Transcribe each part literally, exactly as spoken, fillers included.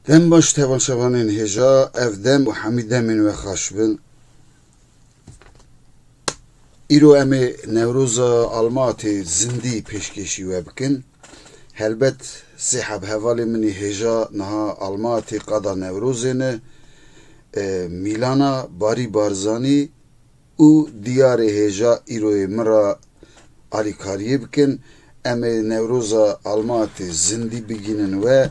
Dem baş, tevanşevanên hêja, ev dem û hemî demên we xaş bin. Îro em ê Newroza Almatê zindî pêşkêşî we bikin. Helbet sê heb hevalê min ê hêja niha Almatê qada Newrozê ne, e, Mîlana, Barî Barzanî û diyarê hêja îroyê min re alîkariyê bikin. Em ê Newroza Almatê zindî bigînin we.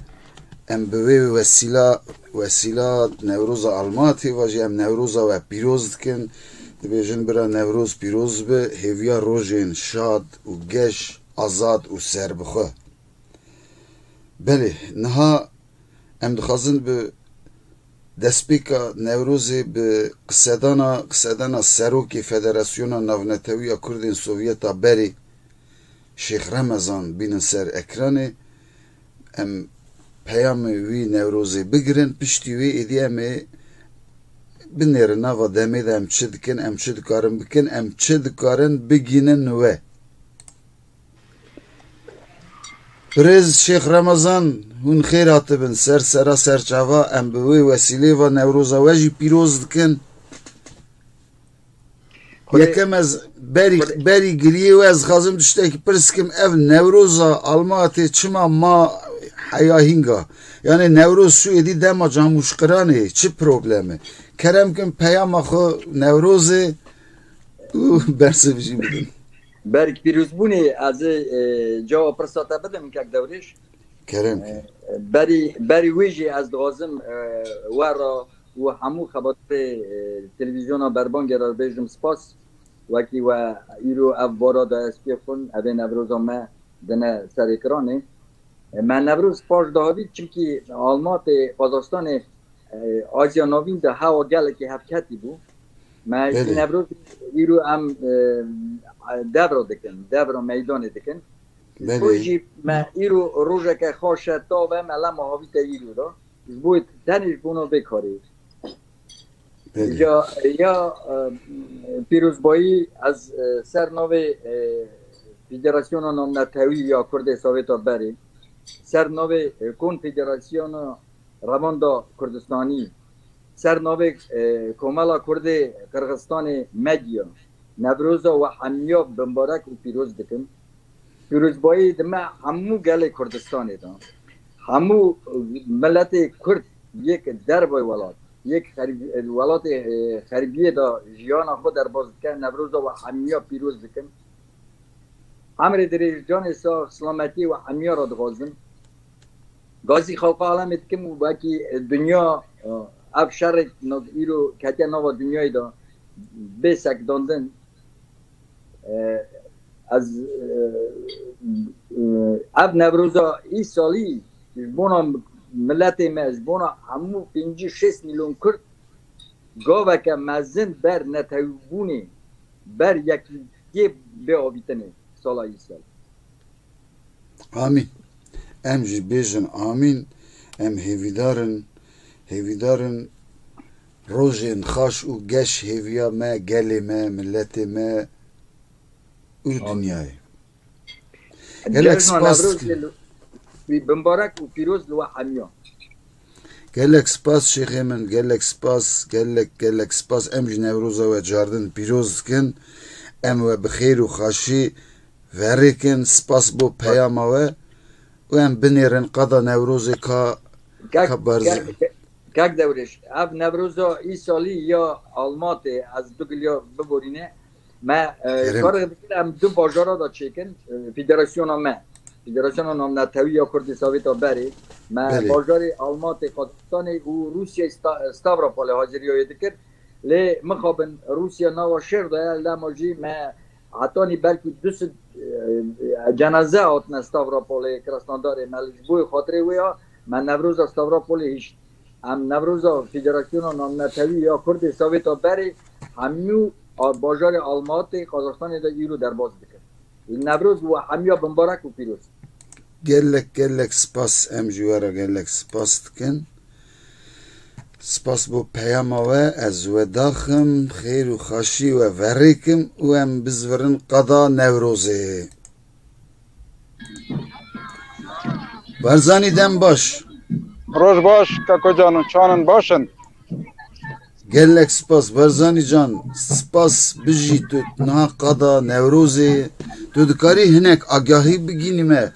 Em bi wê wesîla, wesîla Newroza Almatê ve jî em Newroza we pîroz dikin. Dibêjin bira Newroz pîroz be, hêviya rojên şad û geş, azad û serbixwe. Belê, niha em dixwazin bi destpêka Newrozê bi qisedana, qisedana serokê Federasyona Navnetewî ya Kurdên Sovyeta berê Şêx Remezan bînin ser ekranê. Em peyamê wî Newrozê bigirin, piştî wê êdî em ê binêrin nava demê de em çi dikin, em çi dikarin bikin, em çi dikarin bigînin we. Birêz Şêx Remezan, hûn xêr hatibin ser sera ser çava, em bi wê wesîlê ve Newroza we jî pîroz dikin. Xwedê Yekem ez berî, xwedê berî giriyê we ez dixwazim tiştekî pirs kim, ev Newroza Almatê çima ma heya hînga? Yanê Newroz şû êdî dema camûşqiranê, çi probleme? Kerem kin peyama xwe Newrozê û bersivî jî bidin. Berk pîrozbûnê ez ê, e, cewab pirsa te bidim, kek Dewrêş. Kerem E, ke. Berî, berî wê jî ez dixwazim, e, we re û hemû xebatê, e, televîzyona Berbangê re bêjim spas. Wekî we îro ev bara dayestiyê xwin, evê Newroza me dine ser ekranê. E, me Newroz paş dihavît, çimkî Almatê, Qazaxstanê, e, Azya Navîn de hewa gelekî hevketî bû. Me jî Belê. Newroz îro em, e, devra dikin, devra meydanê dikin. Ji bo Belê. Jî me îro rojeke xweş e, tav e, me lema havîte îro de. Ji bo tenê ji bona vê karê. Belê. Ya, ya, e, pîrozbayî ez, e, ser navê, e, Federasyona Navnetewî ya Kurdê Sovêta berê, ser navê, e, Konfederasyona Revanda Kurdistanî, ser navê, e, Komela Kurdê Qirxistanê Medya, Newroza we hemiya bimbarek û pîroz dikim. Pîrozbayî dime hemû gelê Kurdistanê de. Hemû miletê Kurd yek dervay welat, yek xerb-, welatê, e, xerbiyê de jiyana xwe derbas dike, Newroza we hemiya pîroz dikim. Emrê dirêj, canê sax, silametiyê we hemiya re dixwazim. Gazî xelqa alemê dikim û belkî dinya, e, ev şerê îro ketiye nava dinyayê de bê sekdandin. E, ez, e, e, ev Newroza îsalî ji bona miletê me, ji bona hemû pêncî şêst milyon Kurd gaveke mezin ber netewîbûnê, ber yekîtiyê bê avîtinê sala îsal. Amîn. Em jî bêjin amîn. Em hêvîdar in, hêvîdar in rojên xaş û geş hêviya me, gelê me, miletê me û Amîn. Dinyayê. Gelek Cejna spas Newrozê dikim. Li, wî bimbarek û pîroz li we hemiya. Gelek spas şêxê min, gelek spas, gelek, gelek spas. Em jî Newroza we cardin pîroz dikin. Em we bi xêr û xaşî verêkin. Spas bo peyama we. Û em binêrin qada Newrozê ka, Kek, ka Barzê. Kek, Kek Dewrêş, ev Newroza îsalî ya Almatê ez du giliya biborîne. Me, e, Kerem. Karê dikir em du bajara da çêkin, e, federasyona me. Federasyona Navnetewî ya Kurdê Sovêta berê. Me Belê. Bajarê Almatê, Qazaxistanê û Rûsyayê Sta-, Stavropolê haziriya wê dikir. Lê mixabin Rûsya nava şer de ye, lema jî me hetanî belkî du sed, e, cenaze hatine Stavropolê, Krasnodarê, me li ji bo xatirê wê ya, me Newroza Stavropolê hişt. Em Newroza Federasyona Navnetewî ya Kurdê Sovêta berê hemû a-, bajarê Almatê, Qazaxstanê de îro derbas dikin. Li Newroz we hemiya bimbarek û pîroz. Gelek, gelek spas, em ji we re gelek spas dikin. Spas bo peyama we, ez we daxim, xêr û xaşî we verêkim û em bizvirin qada Newrozê. Barzanî dem baş. Roj baş, Kako Cano, çanin baş in? Gelek spas, Barzanî can, spas, bijî tu niha qada Newrozê. Tu dikarî hinek agahî bigînî me.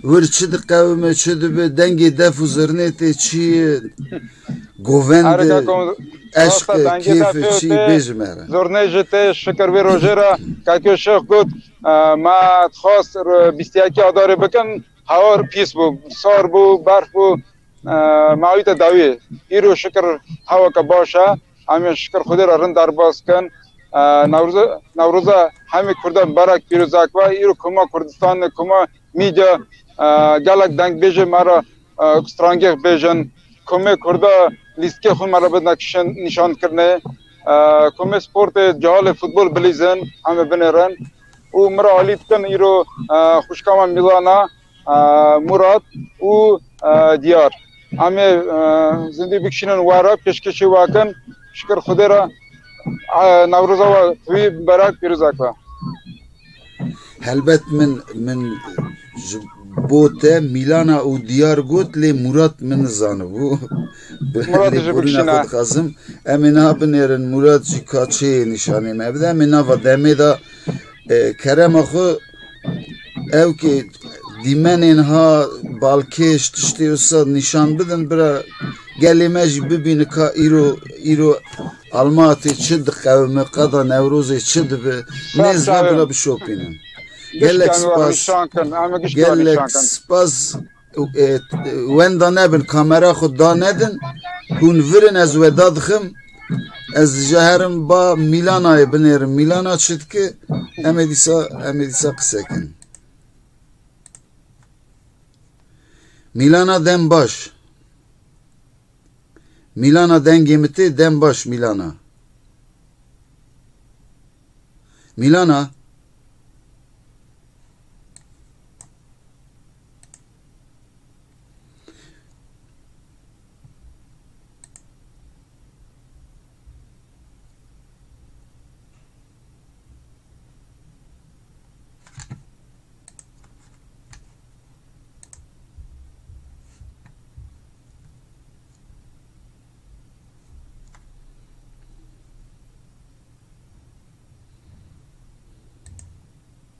Wir çi diqewime, çi dibe, dengê def û zirnê tê çi ye? Govend, Herika kom-, eşq, rasta dengê kêf, def çi tê, bêjime re. Zirnê jî tê, şikir vê rojê re, Kako Şêx got, e, me dixwast re bîst yekê Adarê bikin, hewar pîs bû, sar bû, berf bû, e, me awîte dawî. Îro şikir heweke baş e. Em ê şikir Xwedê re rind derbas kin. E, Newroza, Newroza hemî Kurdan berek pîrozak be. Îro koma Kurdistanê, koma mîdya, e, gelek dengbêjê me re, e, strangêx bêjin. Komê Kurda lîstikê xwe me re bidine kişin nîşankirinê. E, komê sportê cehalê futbol bilîzin, em ê binêrin. Û min re alî bikin îro, e, xwişka me Mîlana, e, Murat û, e, Diyar. Em ê, e, zindî bikişînin we re, pêşkêşî we kin. Şikir Xwedê re, e, Newroza we wî berek pîrozek be. Helbet min, min ji bo te Mîlana û Diyar got, lê Murat min nizanibû. Murat jî bikişîne. Lêborîna xwe dixwazim. Em ê niha binêrin, Murat jî ka çê nîşanê me bide. Em ê nava demê de, e, kerema xwe ew kê dîmenên ha balkêş tiştê wisa nîşan bidin, bira gelê me jî bibîne ka îro, îro Almatê çi diqewime, qada Newrozê çi dibe, nêz ve bira bişopînin. Gelek spas. Gelek spas. E, wenda nebin, kamera xwe danedin. Hûn virin, ez weda dixim. Ez ji herim ba Mîlanayê binêrim. Mîlana çi dike? Em ê dîsa, em ê dîsa qise kin. Mîlana dem baş. Mîlana dengê min tê, dem baş Mîlana. Mîlana.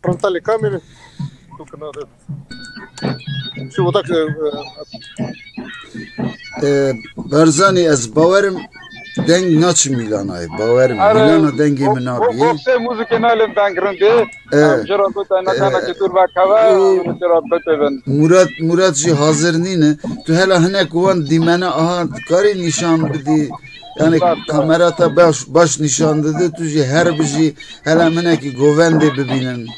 Pronto, le kamere. Tu kanal. Şu odak, e, e, Barzanî, ez bawerim deng naçi Mîlanayê. Bawerim. Are, Mîlana dengê min nabiye. Boxê muzikê nalin deng rindê. E, em jira gote nekana e, ki tur vekeve, û em jira bipêvin. Murat, Murat jî hazir nîne. Tu hela hinek wan dîmene aha dikarî nîşan bidî. Yani kamera te baş, baş nîşan dide, tu jî her bijî. Hela minekî govendê bibînin.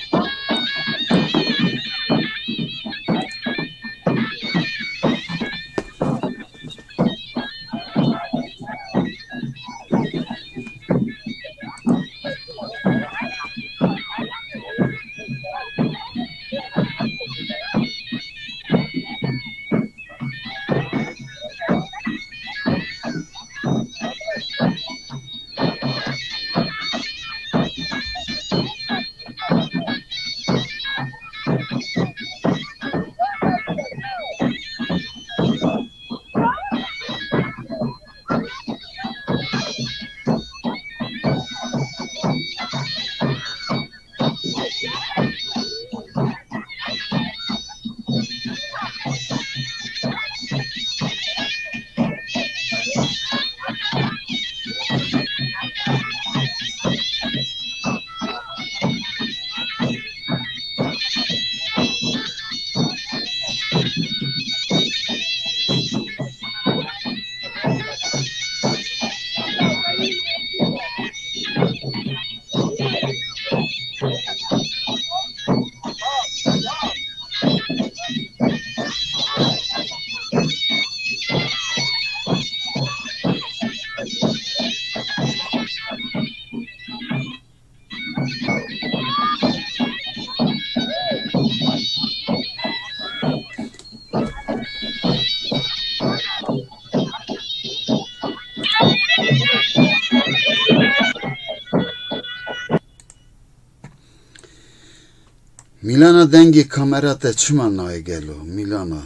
Mîlana, dengê kamera te çima nayê gelo? Mîlana.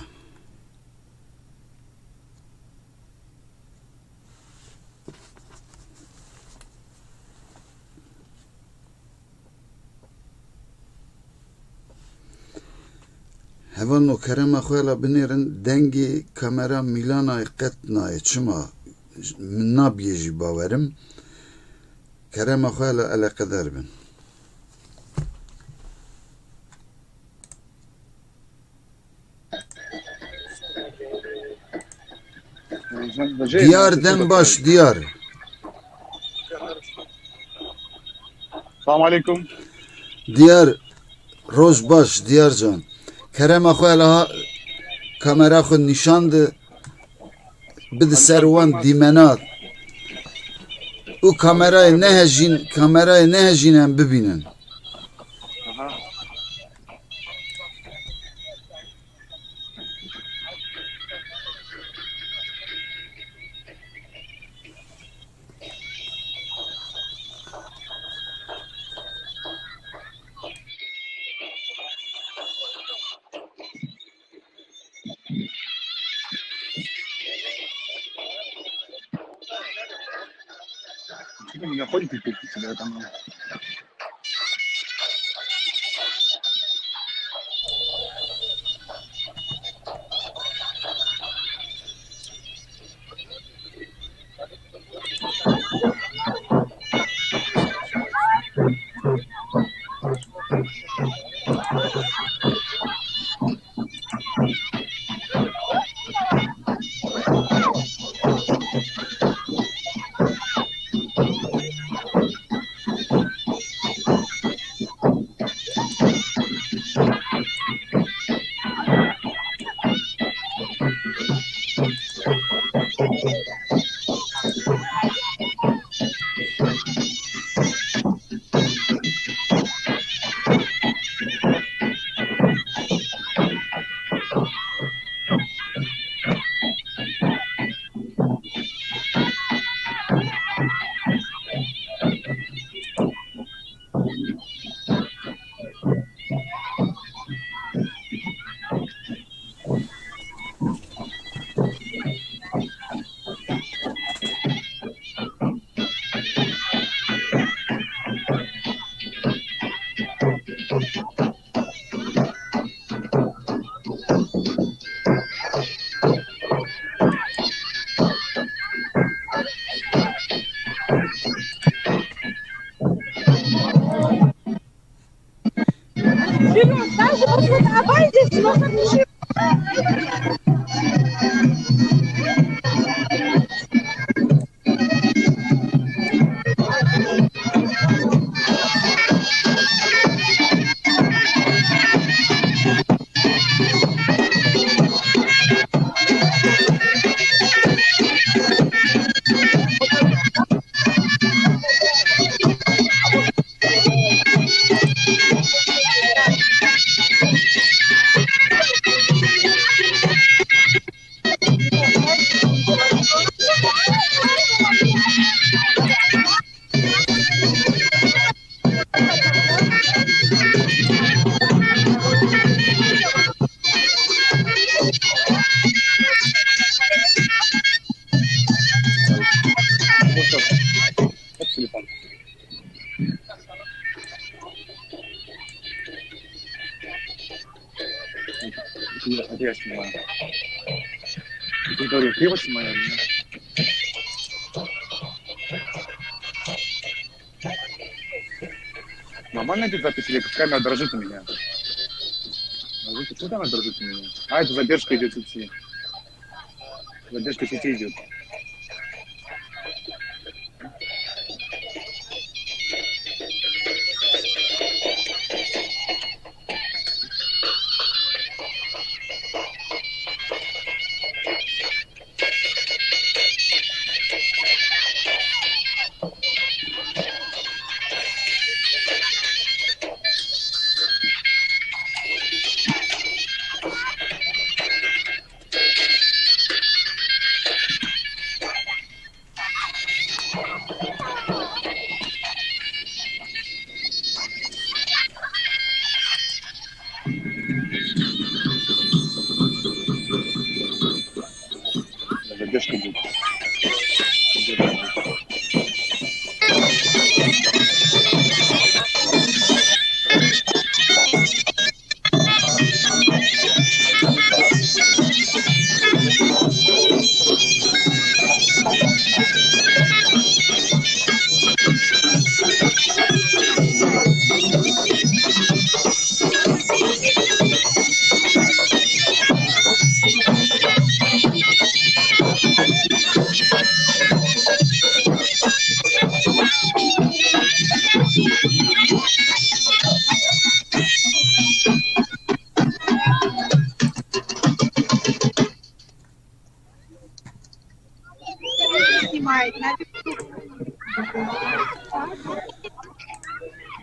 Hevalno, kerema xwe la binêrin, dengê kamera Mîlanayê qet nayê. Çima? Min nabiyê jî bawerim. Kerema xwe la eleqedar bin. Diyar, dem baş, Diyar. Selamun aleyküm. Diyar, roj baş, Diyar can. Kerema xwe la kamera xwe nîşan de, bide ser wan dîmena. Û kamerayê nehejîn, kamerayê nehejîn em bibînin. Aha. Нормально идет запись или камера дрожит у меня? Дрожит, почему она дрожит у меня? А, это задержка идет сети. Задержка сети идет.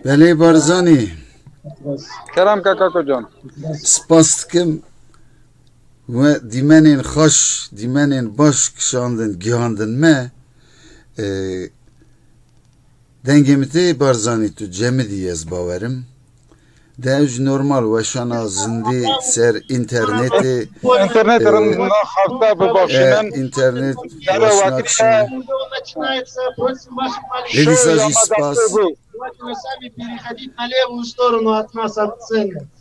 Belê Barzanî. Kerem ke kaka can. Spas dikim we dîmenên xweş, dîmenên baş kişandin, gihandin me. Ee, dengê min tê Barzanî, tu cemidî, ez bawerim. De ew jî normal weşana zindî ser înternetê. Înternetê e, rind naxebite, bibexşînin. E, înternet weşna kişîne. Lê dîsa jî spas.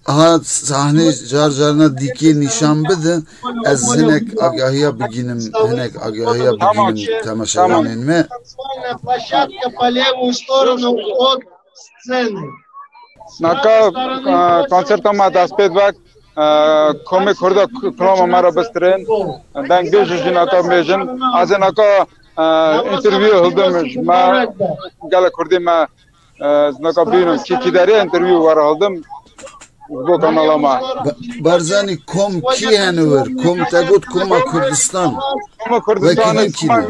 Ha, sahnê car carna dîkê nîşan bidin. Ez hinek agahiya bigînim, hinek agahiya bigînim temaşevanên me. Naka, e, konserta me dest pê dibe, e, komê Kurda k-, klama me re bistirên. Deng bêjin jî naka bêjin. Ez ê naka, e, interview hildim ji me, gelek Kurdê me, e, ez naka bînim. Kî kî derê interview were hildim. Ji bo kanala me. Ba-, Barzanî, kom kî hene wir? Kom te got Koma Kurdistan. Koma Kurdistan, wekî din kî Koma ne?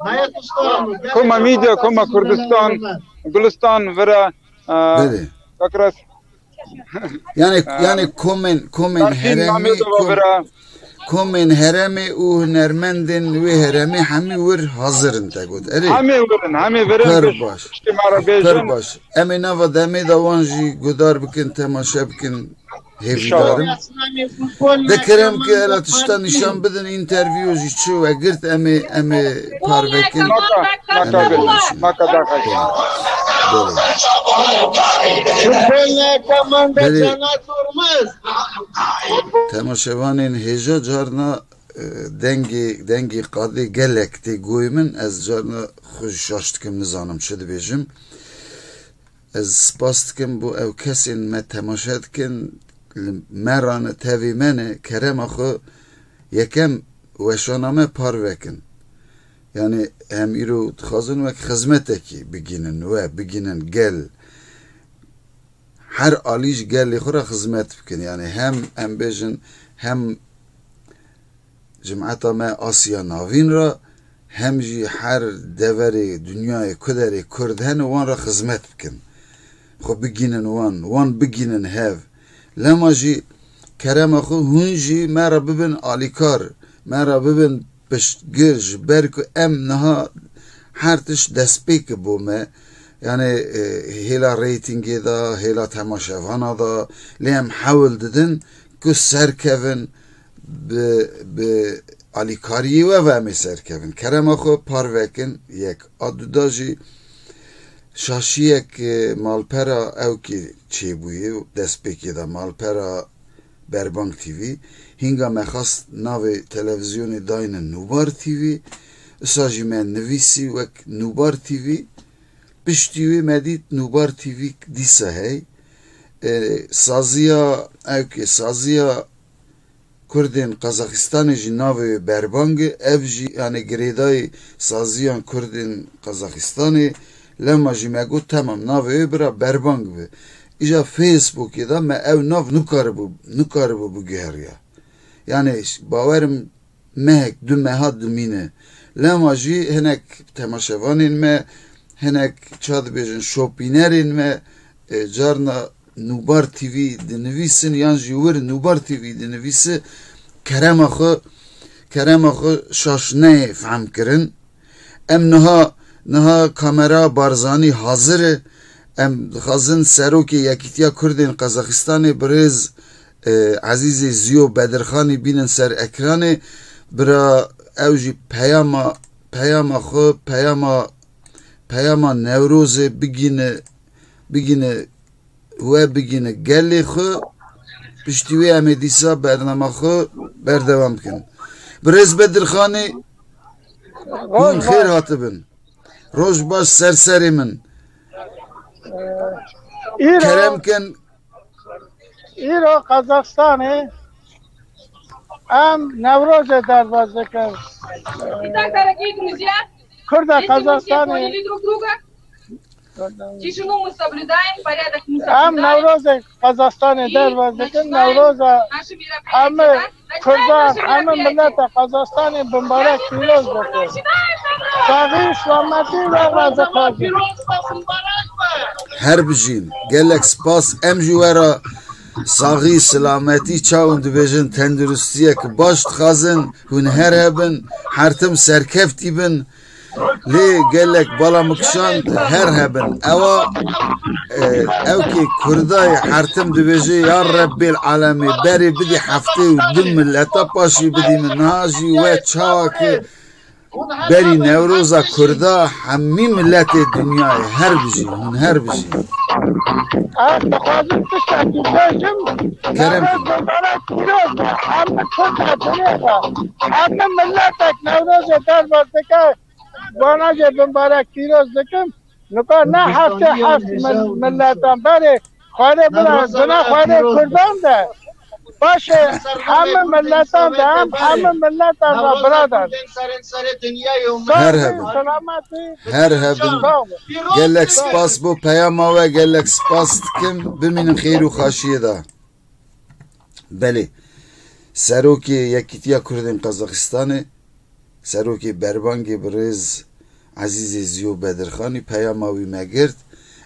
Medya. Koma Medya, Koma Kurdistan, Gulistan, vira, e, Belê. Bakras. Yani, e, yani komên, komên Berfîn herêmî, namê de kom-, vira. Komên herêmê û hunermendên wê herêmê hemî wir hazir in, te got. Erê. Hemî wir in, hemî wir in. Pir baş. Piştî me re bêjin. Pir baş. Em ê nava demê de wan jî guhdar bikin, temaşe bikin. Hêvîdar im. De kerem ke hela tişta nîşan bidin, interview jî çi we girt, em ê, em ê parvekin. Naka, naka, em ê bêjin. Naka, naka. Belê. Belê. Temaşevanên hêja carna, e, dengê, dengê qadê gelek tê goyê min, ez carna xwe jî şaş dikim, nizanim çi dibêjim. Ez spas dikim bo ew kesên me temaşe dikin, li me re ne, tevî me ne, kerema xwe yekem weşana me parve kin. Yani hem îro dixwazin wek xizmetekî bigînin we, bigînin gel. Her alî ji gelê xwe re xizmet bikin. Yani hem em bêjin, hem cimeta me Asya Navîn re, hem jî her deverê dinyayê ku derê Kurd hene, wan re xizmet bikin. Xwe bigînin wan, wan bigînin hev. Lema jî kerema xwe hûn jî me re bibin alîkar, me re bibin piştgir, ji ber ku em niha her tişt destpêk e bo me. Yani, e, hêla reytingê de, hêla temaşevana de, lê em hewl didin ku serkevin, bi, bi alîkariyê we ve em ê serkevin. Kerema xwe parve kin, yek. A duda jî şaşiyek, e, malpera ewkê çêbûye, destpêkê de malpera Berbang T V. Hînga me xwest navê televîzyonê dayne Nûbar T V. Usa jî me nivîsî wek Nûbar T V. Piştî wê me dît Nûbar T V dîsa hey. E, saziya ewkê, saziya Kurdên Qazaxistanê jî navê wê Berbang e. Ev jî, yani, girêdayî saziyan Kurdên Qazaxistanê. Lema jî me got, temam, navê wê bira Berbang be. Îja Facebookê de me ew nav nikaribû, nikaribû biguheriya. Yani, ş-, bawerim mehek, du meha dimîne. Lema jî hinek temaşevanên me, hinek ça dibêjin şopînerên me, e, carna Nûbar T V dinivîsin yan jî wir Nûbar T V dinivîsi, kerema xwe, kerema xwe şaş neyê fehm kirin. Em niha, niha kamera Barzanî hazir e. Em dixwazin serokê Yekîtiya Kurdên Qazaxistanê birêz, e, Ezîzê Ziyo Bedirxanî bînin ser ekranê. Bira ew jî peyama, peyama xwe, peyama, peyama Newrozê bigîne, bigîne we bigîne gelê xwe, piştî wê em ê dîsa bernama xwe berdewam bikin. Birêz Bedirxanê, hûn xêr hatibin. Roj baş ser serê min. Îro, kerem kin. Îro Qazaxistanê em Newrozê derbas dikin. Kurda Qazaxistanê Тишину мы соблюдаем, порядок мы Em soblюдаем. Newrozê Qazaxstanê derve dikin, Newroza heme Kurdan, heme mileta Qazaxstanê bimbarek pîroz dikin. Saxî, selametî ve razîxwazî. Her bijîn. Gelek spas. Em jî we re saxî, silametî çawin dibêjin, tenduristiyek baş dixwazin. Hûn her hebin, her tim serkeftî bin. Lê gelek bala min kişand, her hebin. Ewa, e, ewkê Kurda ye, her tim dibêje, ya Rebbêl alemê, berê bidî heftê û du mileta, paşî bidî min. Niha jî we çawa ki berî Newroza Kurda hemî miletê dinyayê, her bijî, hûn her bijî. Ez dixwazim tiştekî bêjim. Kerem Newroz bike. Mibarek pîroz be. Hemî Kurda dinyê be. Hemî miletek Newrozê derbar dike. Wana jê bimbarek pîroz dikim. Nika ne heftê heft mil-, miletan berê xwarê bila, dina xwarê Kurdan de. Paşê hemî miletan de, em hemî miletan re birader. Her hebin. Selametî. Her hebin. Sağ olun. Gelek spas bo peyama we, gelek spas dikim. Bimînin xêr û xaşiyê de. Belê. Serokê Yekîtiya Kurdên Qazaxistanê, Serokê Berbangê birêz Ezîzê Ziyo Bedirxanî peyama wî me girt.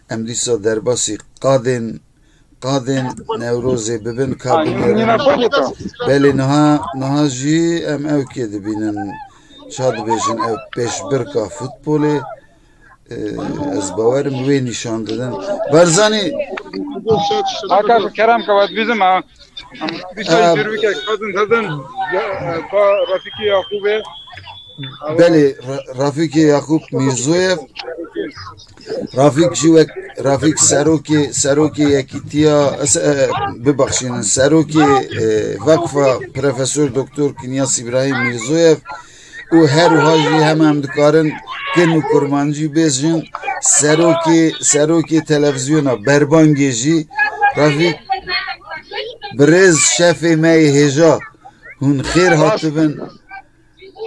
Em dîsa derbasî qadên, qadên Newrozê bibin, ka binêrin. Belê niha, niha jî em ewkê dibînin. Ça dibêjin ew pêşbirka futbolê. Ee, ez bawerim wê nîşan didin. Barzanî. Aka, kerem ke, ez dibîzim, ha. Em dîsa Ee, intervîwkek xwazin hezin, e, ba Rafîkê Yaqûbê. Belê, Ra-, Rafîkê Yaqûb Mîrzoyev. Rafîk jî wek, Rafîk serokê, serokê Yekîtiya, e, se-, e, bibexşînin, serokê, e, Vakfa Profesor Doktor Kinyas Îbrahîm Mîrzoyev. Û her wiha jî hema em dikarin kin û kurmancî bêjin, serokê, serokê televîzyona Berbangê jî, Rafîk, birêz şefê me yê hêja, hûn xêr hatibin.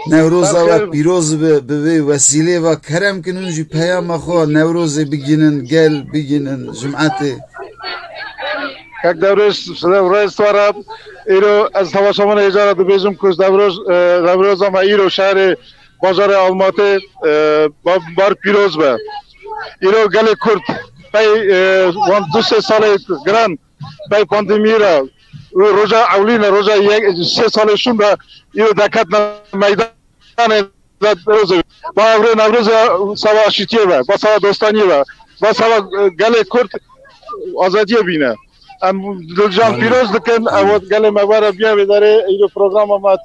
Newroza we pîroz be, bi vê wesîlê ve kerem kin hûn jî peyama xwe Newrozê bigînin, gel bigînin, cimetê. Kek Dewrêj, Dewrêj Sara, îro ez temaşevanê hêja re dibêjim ku ji Dewroj, e, Dewroza me îro şerê bajarê Almatê, e, ba-, bar pîroz be. Îro gelê Kurd pey, e, wan du sê salê giran pey pandemiyê re û roja ewlîne, roja yek, sê salê şûn re îro deketine meydan. Newrozê. Ba evrê Newrozê sava aşîtiyê be, ba sava dostaniyê be, ba sava, e, gelê Kurd azadiyê bîne. Em dilcan pîroz dikin, ew gelê me were biya vê derê, îro programa me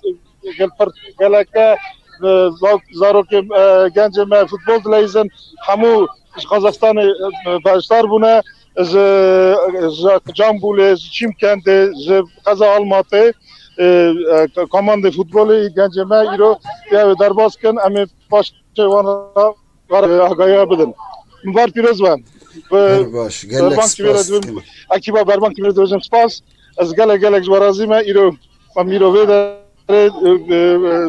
gel pir geleke, e, zak-, zarokê, e, gencê me futbol dileyzin, hemû ji Qazaxstanê, e, beşdar bûne, ji, ji Cambûlê, ji Çîmkendê, ji qeza Almatê, e, e, komandê futbolê gencê me îro ya wê derbas kin, em ê paşê wan re, e, agahiya bidin. Min bar pîroz be. Bi Her baş, gelek Berbank T V re spas dibim, dikim. Ekiba Berbank T V re dibêjim spas. Ez gelek, gelek ji we razî me. Îro, em îro vê derê, e, e,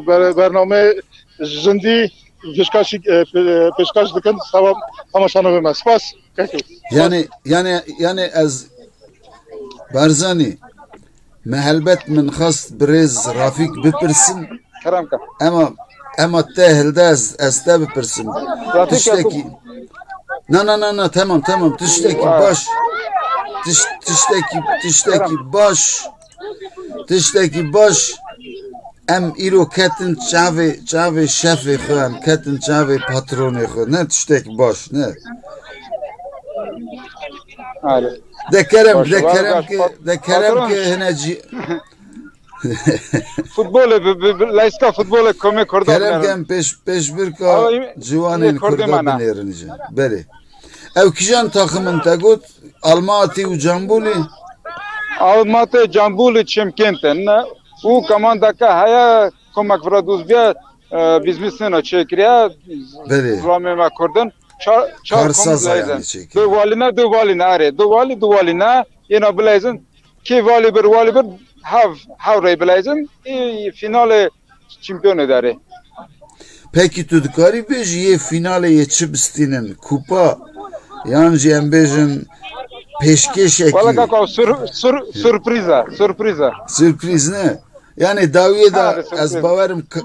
ber-, bername jindî pêşkaşî, e, pê-, e, pêşkaş dikin. Sava temaşanavê me. Spas. Kekê. Spas. Yani, yani, yani ez Barzanî, me helbet min xwest birêz Rafîk bipirsin. Kerem ke. Ema, ema te hilde ez, ez te bipirsim. Rafîk Tiştekî. Yakûp. Na, na, na, na, tamam, tamam. Tiştekî Wa. Baş. Tiş-, tiştekî, tiştekî Kerem. Baş. Tiştekî baş. Em îro ketin çavê, çavê şefê xwe, em ketin çavê patronê xwe. Ne tiştek baş, ne. Alê. De kerem, Baş, de var kerem baş, ki, pat-, de kerem patron. Ki hine cî- Futbolê bi, bi, bi, leyska futbolê komê Kurda Kerem ki binêrin. Em pêş, pêşbirka Ama im-, ciwanên im Kurdê Kurda me ne? Binêrin jî. Belê. Ew kijan taximin te got? Almatî û Cambûlî? Almatê, Cambûlî, Çimkentê ne. Û komandeke heye, komek vira dûz biye, e, bizmisnêna çêkiriye. Belê. Zilamê me kurdin. Çar, çar Karsaz komik leyzin. Yanî çêkiriye. Du walî ne, du walî ne, erê. Du walî, du walî ne. Yena bileyzin. Kê walî bir, walî bir, hev, hev rey bileyzin. Ê, finalê çempiyonê derê. Pekî tu dikarî bêjî yê finalê yê çi bistînin? Kupa, Yan jî em bêjin pêşkêşekî. Wala kaka, sur, sur, surprîz e, surprîz e. Surprîz ne? Yani dawiyê de Ha, ez surprîz. bawerim ka-,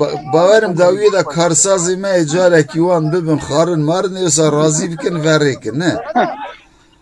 ba-, bawerim dawiyê de karsazê me ê carekî wan bibin xarin marin êsa razî bikin verêkin ne?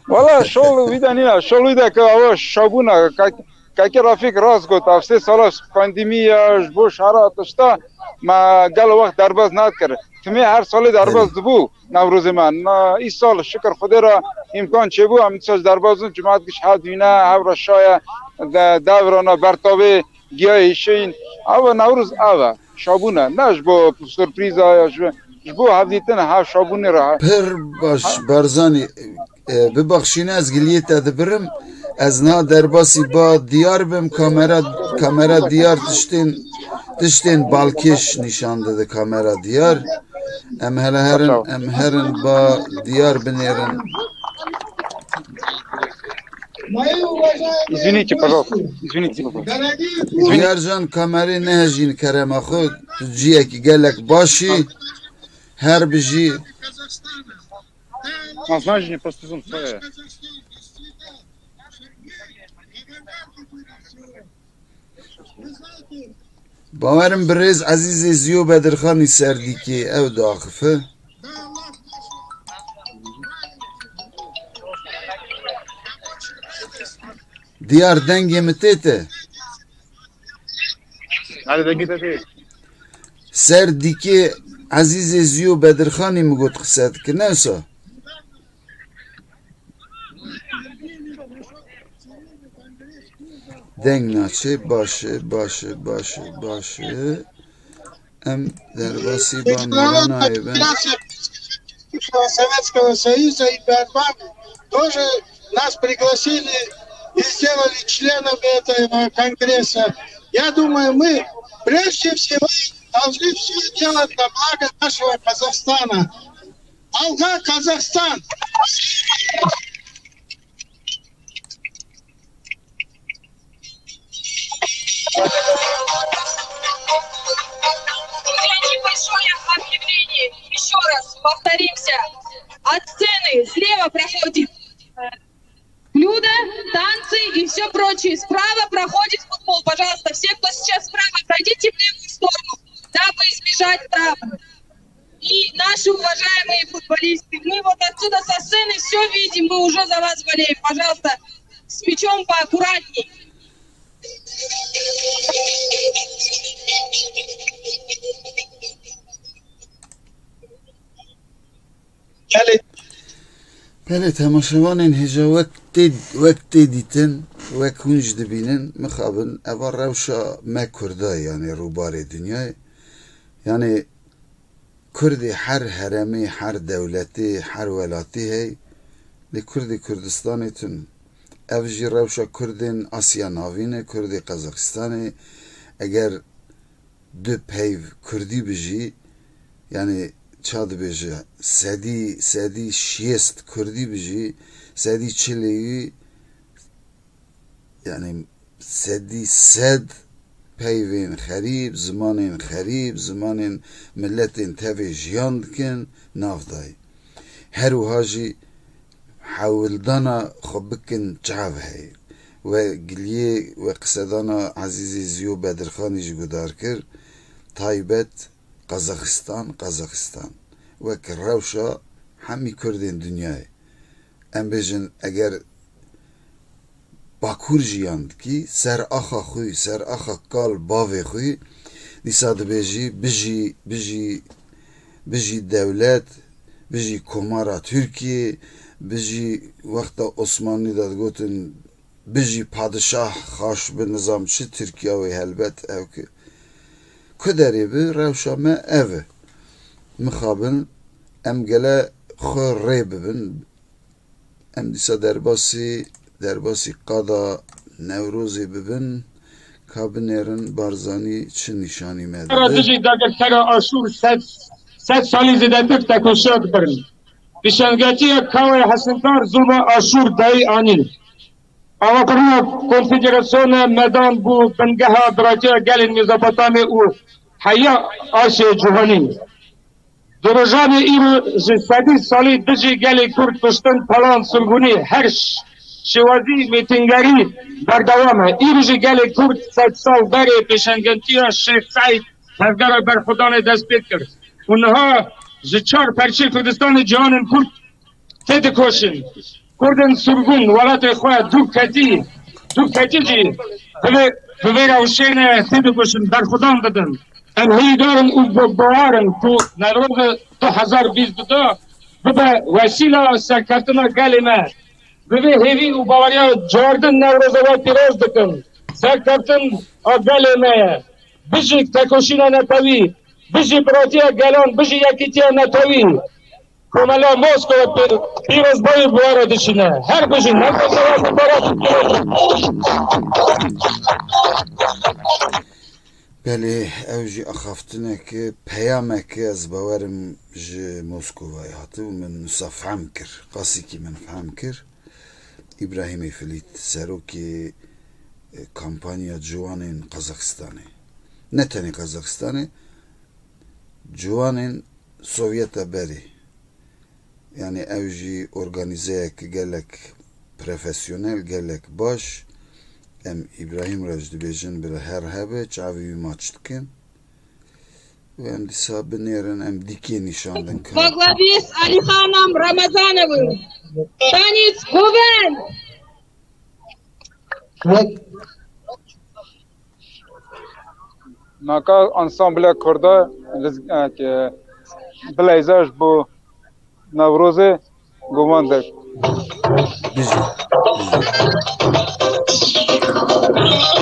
Wala şol wî de nîna, şol wî de ke awa şabûna, ka-, kekê Rafîk rast got, ev sê sala pandemî ya ji bo şara tişta me gel wext derbas nadikir. Timê her salê derbas Belê. dibû Newrozê me. Na, îsal şikir Xwedê re îmkan çêbû, em dîsa ji derbas in, cemaat giş hev dîne, hev re şaye, de, devrana, bertavê, giyayê şeyîn. Ev e Newroz, ev e. Şabûn e. Ne ji bo surprîza ya, ji, ji bo hevdîtin, hev şabûnê re. Pir baş, Barzanî. E, bibexşîne ez giliyê te dibirim. Ez niha derbasî ba diyar bim. Kamera, kamera diyar tiştên, tiştên balkêş nîşan dide kamera diyar. Em hele herin, em herin ba diyar binêrin. Извините, пожалуйста. Извините, пожалуйста. Diyar can kamerê nehejîn kerema xwe. Tu ciyekî gelek başî. Her bijî. Назначение по сезону своє. Bawerim birêz Ezîzê Ziyo Bedirxanî ser dîkê ew diaxife. Diyar dengê min tê te. Hadi de git hadi. Ser dîkê Ezîzê Ziyo Bedirxanî min got qise dike, ne wisa? Deng naçe, baş e, baş e, baş e, baş e. Em derbasî ban Soветского Союза и Биарман тоже нас пригласили и сделали членами этого конгресса. Я думаю, мы прежде всего должны все делать на благо нашего Казахстана. Алга Казахстан! Небольшое объявление. Еще раз повторимся. От сцены слева проходит, э, блюдо, танцы и все прочее. Справа проходит футбол. Пожалуйста, все, кто сейчас справа, пройдите в левую сторону, дабы избежать травм. И наши уважаемые футболисты, мы вот отсюда со сцены все видим, мы уже за вас болеем. Пожалуйста, с мячом поаккуратней. Belê, temaşevanên hêja wek tê, wek tê dîtin, wek hûn jî dibînin, mixabin, eva rewşa me Kurda, yanî rûbarê dinyayê. Yanî Kurdê her heremê, her dewletê, her welatê hey, lê Kurdê Kurdistanê tun. Ev jî rewşa Kurdên Asya Navîn e, Kurdê Qazaxistanê. Eger du peyv Kurdî bijî, yanî ça dibêje, sedî, sedî şêst Kurdî bijî, sedî çilê wî, yanî sedî sed peyvên xerîb, zimanên xerîb, zimanên miletên tevê jiyan dikin, nav dayî. Her wiha jî hewldana xwe bikin çav heye. We giliyê, we qisedana Ezîzê Ziyo Bedirxanî jî guhdar kir, taybet Qazaxistan, Qazaxistan. Wek rewşa hemî Kurdên dinyayê. Em bêjin, eger Bakur jiyan dikî, ser axa xwî, ser axa kal bavê xwî, dîsa dibêjî, bijî, bijî, bijî dewlet, bijî Komara Tirkiyê, bijî wexta Osmanlî de digotin, bijî padişah xaş bi nizam çi Tirkiya wê helbet ew ki. Ku derê bi, rewşa me ev e. Mixabin em gele xwe rê bibin. Em dîsa derbasî, derbasî qada Newrozê bibin, ka binêrin Barzanî çi nîşanî me Ara dide. Dijî dagirkera Aşûr sed, sed salî zêdetir tekoşiya dikirin. Pêşangeçiya Kawê Hesindar zulma Aşûr dayî anîn. Avakirina Konfederasyona Medan bû bingeha dirakiya gelên Mezopotamê û heya aşê cîhanî. Di rojanê îro ji sedî salî dijî gelê Kurd kuştin, talan, sirgûnî, her ş-, şêwazî mêtingerî berdewam e. Îro jî gelê Kurd sed sal berê pêşengentiya Şêx Seîd, tevgera berxwedanê dest pê kir û niha ji çar perçê Kurdistanê ciwanên Kurd têdikoşin. Kurdên sirgûn welatê xwe dû ketî, dû ketî jî bi vê, bi vê rewşê ne têdikoşin, berxwedan didin. Em hêvîdar in û bi-, bawer in ku Newroza du hezar bîst û du bibe wesîla serkeftina gelê me. Bi vê hêvî û baweriya cardin Newroza we pîroz dikin. Serkeftin a gelê me ye. Bijî tekoşîna netewî, bijî biratiya gelan, bijî yekîtiya netewî. Komela Moskova pê-, pîrozbayî bi we re dişîne. Her bijîn, her Belê, ew jî axaftineke, peyameke ez bawerim ji Moskovayê hatibû, min wisa fehm kir. Qasikî min fehm kir. Îbrahîmê Filît, serokê, e, kampanya ciwanên Qazaxistanê. Ne tenê Qazaxistanê, ciwanên Sovyeta berê. Yanî ew jî organîzeyeke gelek profesyonel, gelek baş. Em Îbrahîm re jî dibêjin, bira her hebe, çavê wî maç dikin. Û em dîsa binêrin, em dîkê nîşan din ka. Baglavist Alîxanam Ramazanovu. Tanîs Guven. Naka ansamble Kurda liz-, e, ke bileyza ji bo Newrozê guman de. Bijî. Bijî.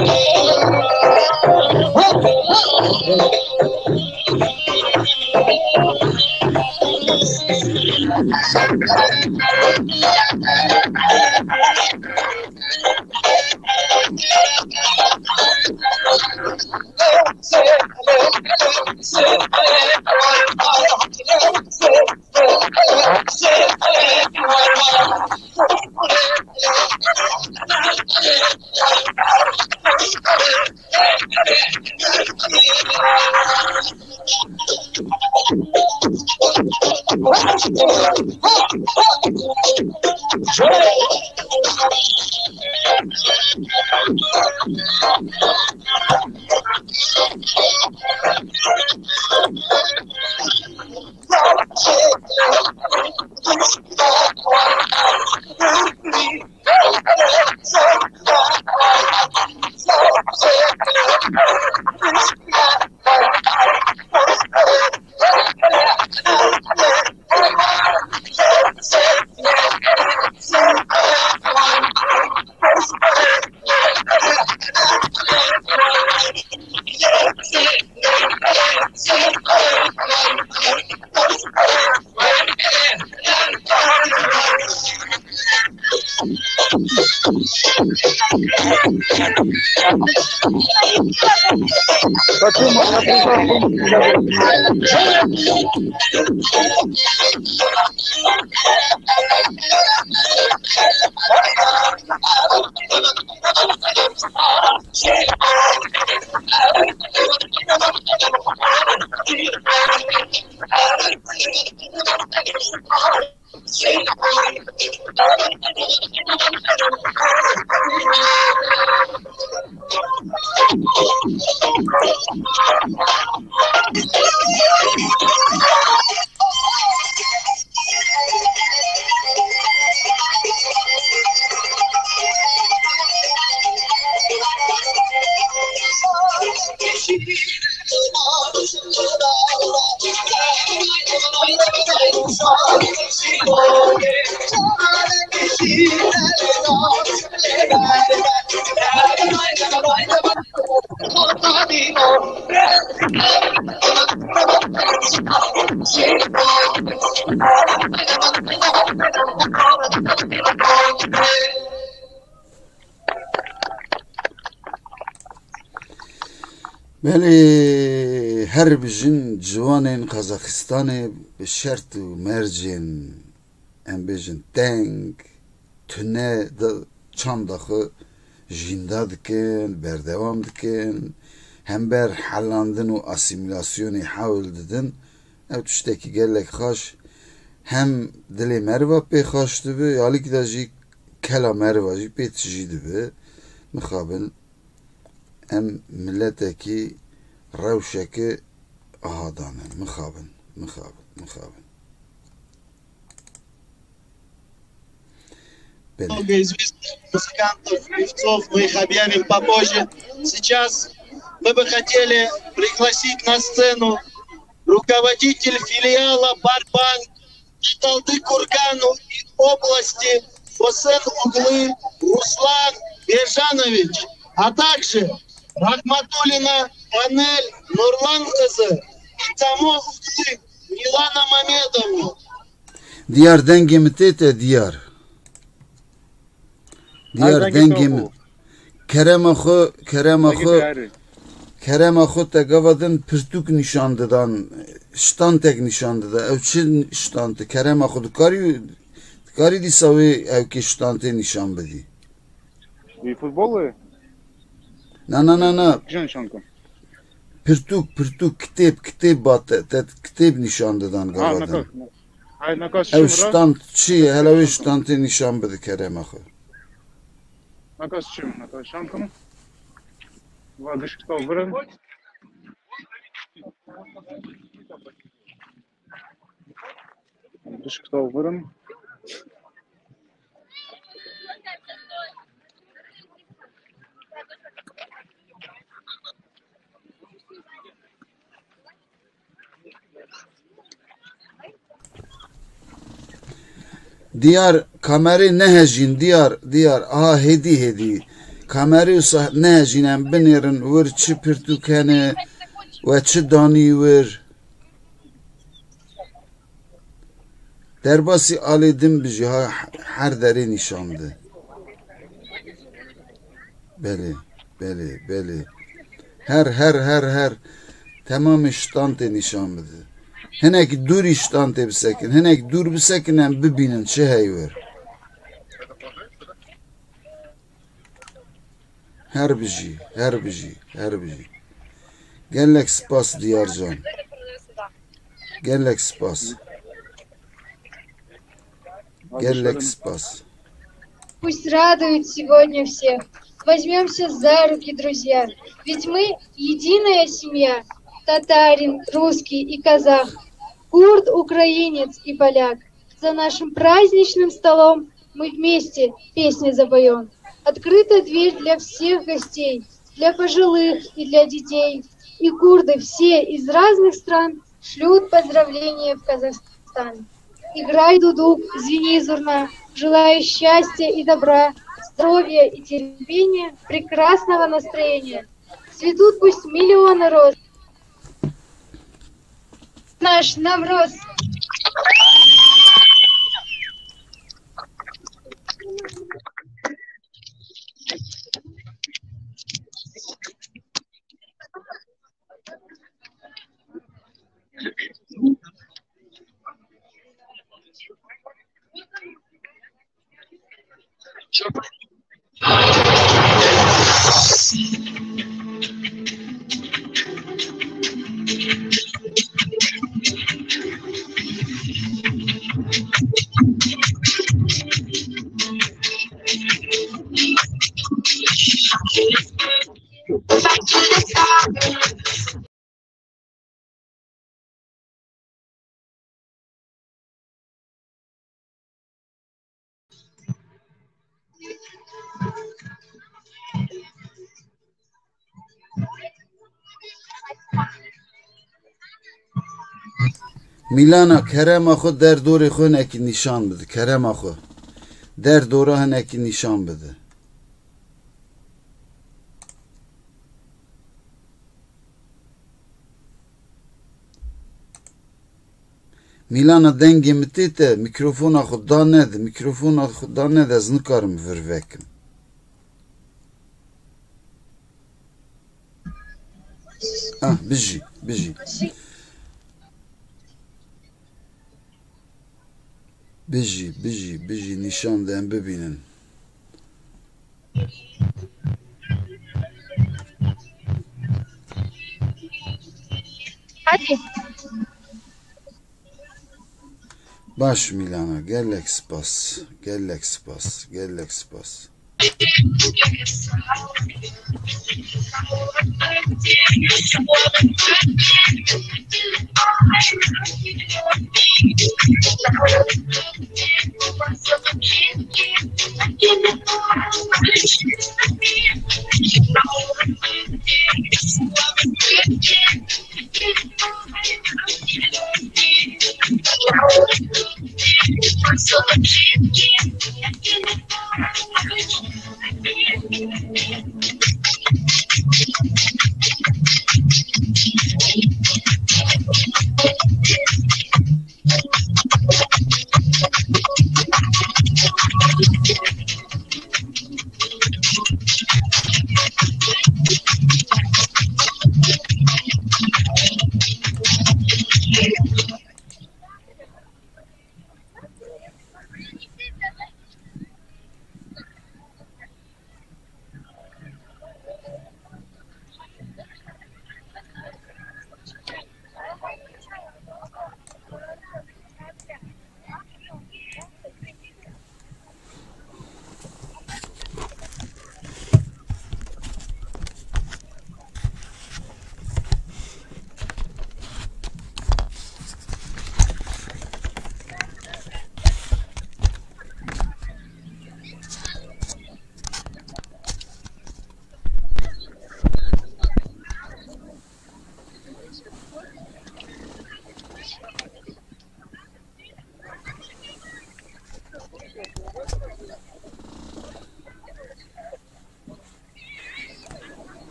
Belê, her bijin ciwanên Qazaxistanê bi şert û mercên, em bêjin, teng, tune de çanda xwe jînda dikin, berdewam dikin, hember helandin û asîmîlasyonê hewl didin, Ew tiştekî gelek xaş, hem dilê meriva pê xaş dibi, ya alîkî de jî kela meriva jî pê tijî dibi. Mixabin em miletekî rewşeke aha dane. Mixabin, mixabin, mixabin. Много известных музыкантов, певцов, мы их объявим попозже. Сейчас мы бы хотели пригласить на сцену руководитель филиала Барбанк Италды Кургану и области Осен Углы Руслан Бержанович, а также Рахматуллина Анель Нурлан кызы и Тамо Углы Милана Мамедовну. Diyar, dengê min tê te, Diyar. Diyar, dengê min. Kerema xwe, kerema xwe, kerema xwe te gava din pirtûk nîşan didan, ştantek nîşan dida. Ew çi ştante? Kerema xwe dikarî, dikarî dîsa wê ewkê ştantê nîşan bidî? Wî futbolê? Na, na, na, na. Kîjan nîşan dikim? Pirtûk, pirtûk, kitêb, kitêb ba te, te kitêb nîşan didan gava din. Hay, nekas. Ew ştant çi ye? Hele wê ştantê nîşan bide kerema xwe. Nekas çi, nekas şan kim? Va gişk taw virin. Gişk taw virin. Diyar, kamerê nehejîn, Diyar, Diyar. Aha, hêdî, hêdî. Kamerê wisa nehejîn, em binêrin wir çi pirtûk hene we çi danî wir. Derbasî alê din bijî, ha, her derê nîşan bide. Belê, belê, belê. Her, her, her, her. Temamê ştantê nîşan bide. Hinek dûrî ştantê bisekin. Hinek dûr bisekin, em bibînin çi hey wir. Her bijî, her bijî, her bijî. Gelek spas Diyarcan. Gelek spas. Gelek spas. Пусть радует сегодня всех. Возьмёмся за руки, друзья, ведь мы единая семья. Татарин, русский и казах, курд, украинец и поляк. За нашим праздничным столом мы вместе песни запоём. Открыта дверь для всех гостей, для пожилых и для детей. И курды все из разных стран шлют поздравления в Казахстан. Играй, дудук, звени, зурна, желаю счастья и добра, здоровья и терпения, прекрасного настроения. Цветут пусть миллионы роз. Наш Навруз. Mîlana, kerema xwe derdorê xwe hinekî nîşan bide. Kerema xwe. Derdora hinekî nîşan bide. Mîlana, dengê min tê te, mîkrofona xwe da nede, mîkrofona xwe da nede, ez nikarim vir vekim. Ah, bijî, bijî. Bijî, bijî, bijî, nîşan de em bibînin. Hadi. Baş Mîlana, gelek spas, gelek spas, gelek spas.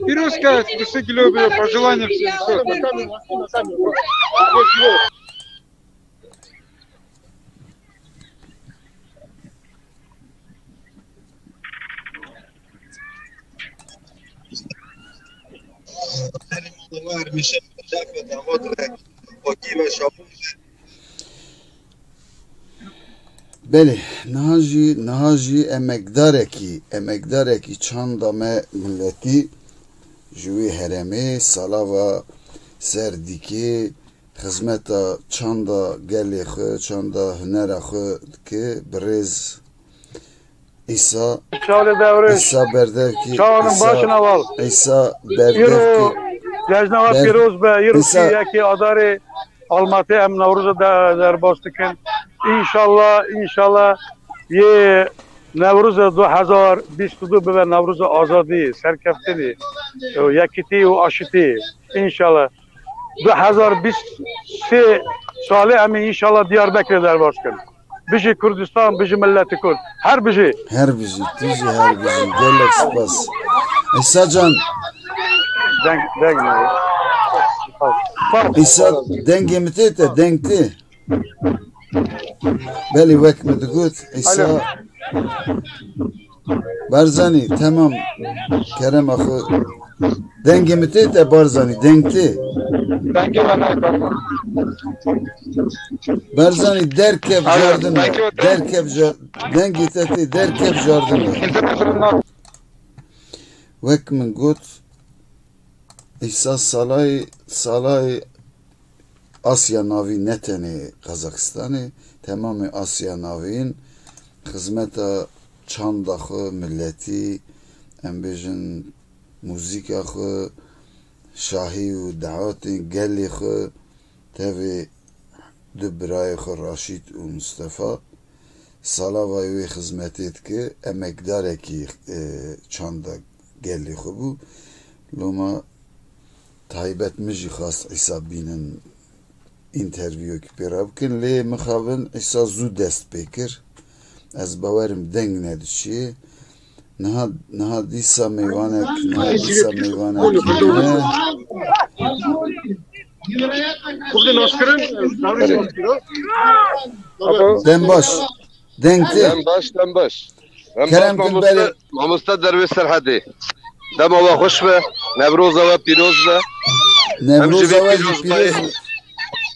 Пирожка, десять кило, пожелание всем. Belê, niha jî, niha jî emekdarekî, emekdarekî çanda me miletî ji wî herêmê, Salava Serdîkê, xizmeta çanda gelê xwe, çanda hunera xwe dike, birêz Îsa, Çavlê Dewrêj. Îsa Berdevkî, Çawanî Îsa, baş in heval. Îsa Îro Berdevkî, cejna we Ber-, pîroz be. Îro Îsa. Yekê Adarê Almatê em Newroza de-, derbas dikin. Înşallah, înşallah yê Newroza du hezar bîst û du bibe Newroza azadî, serkeftinî, û yekîtî û aşitî. Înşallah. Du hezar bîst sê salê em ê înşallah Diyarbekirê derbas kin. Bijî Kurdistan, bijî milletî Kurd. Her bijî. Her bijî, tu jî her bijî. Gelek spas. Îsa can. Deng, deng. Îsa, dengê min tê te, deng tê. Belê, wek min digot, Îsa Alo. Barzanî, temam, kerema xwe. Dengê min tê te Barzanî, deng tê. Dengê me nayê, tamam. Barzanî, derkev Alo, jardin e. Dengê me. Derkev jar-, dengê te tê, derkev jardin e. Înternet. Wek min got, Îsa Salayê, Salayê Asya Navîn, ne tenê Qazaxistanê, temamê Asya Navîn xizmeta çanda xwe miletî, em bêjin muzîka xwe, şahî û dehatên gelê xwe, tevê du birayê xwe Raşîd û Mistefa, salavayê wê xizmetê dike, emekdarekî, e, çanda gelê xwe bû. Loma taybet min jî xwest Îsa bînin, întervîyokî pê re bikin, lê mixabin Îsa zû dest pê kir. Ez bawerim deng nediçiyê. Niha, niha dîsa mêvanek, niha dîsa mêvanek. Dem baş. Deng tê. Dem baş, dem baş. Dem Kerem baş, kin mamoste, berê. Mamoste Derwês Serhedê. Dema we xweş be, Newroza we pîroz be. Newroza we jî pîroz be.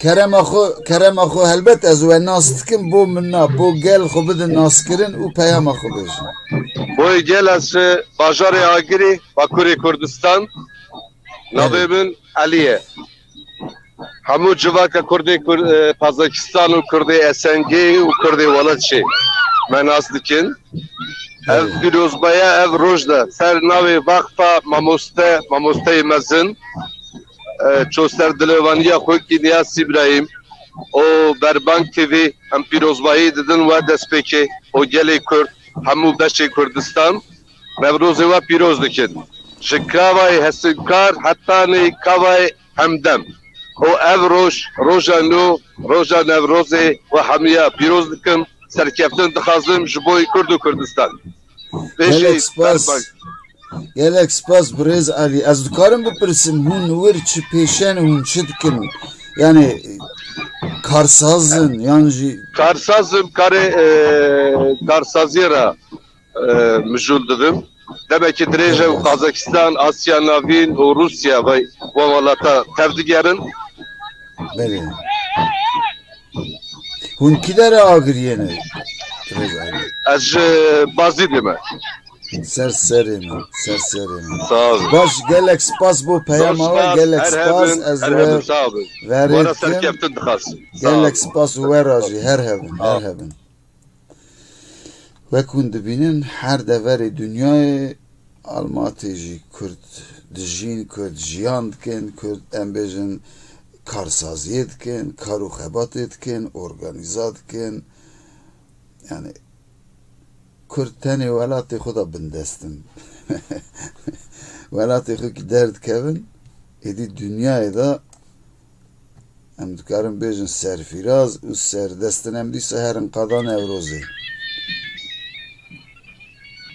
Kerema xwe, kerema xwe helbet ez we nas dikim, bo min na, bo gel xwe bidin naskirin û peyama xwe bêjin. Boy gel ez ji bajarê Agirî, Bakurê Kurdistan. Navê min Elî ye. Hemû civaka Kurdê Kur-, e, Kazakistan û Kurdê S N G û Kurdê welat jî me nas dikin. Ev pîrozbaya, ev roj de ser navê Vaxfa Mamoste, Mamosteyê Mezin, e, ço ser dilêvaniya xwekî Niyaz Îbrahîm û Berbang T V em pîrozbayî didin we destpêkê û gelê Kurd, hemû beşê Kurdistan Newrozê we pîroz dikin. Ji Kavayê Hesinkar hetanî Kavayê Hemdem. Û ev roj, roja nû, roja Newrozê we hemiya pîroz dikim. Serkeftin dixwazim ji bo Kurd û Kurdistan. Gelek spas. Gelek spas birêz Elî. Ez dikarim bipirsim, hûn wir çi pêşen, hûn çi dikin? Yani karsaz in, yan jî Karsaz im, karê, e, karsaziyê re, e, mijûl dibim. Demekî dirêj e û Kazakistan, Asya Navîn û Rûsya vay, wan welata tev digerin. Belê. Hûn kî dere Agiriyê ne? Ez ji Bazîdê me. Ser serê min, ser serê min. Sağ olun. Baş, gelek spas bo peyama we, gelek spas. Ez we verê dikim. Serkeftin dixwazim. Gelek spas we ra jî, her hebin, her hebin. Wek hûn dibînin, her deverê dinyayê Almatê jî Kurd dijîn, Kurd jiyan dikin, Kurd, em bêjin, karsaziyê dikin, kar û xebatê dikin, organîza dikin. Yani Kurd tenê welatê xwe de bindest in. Welatê xwe kî derdikevin, êdî dinyayê de em dikarin bêjin serfîraz û serdest in. Em dîsa herin qada Newrozê.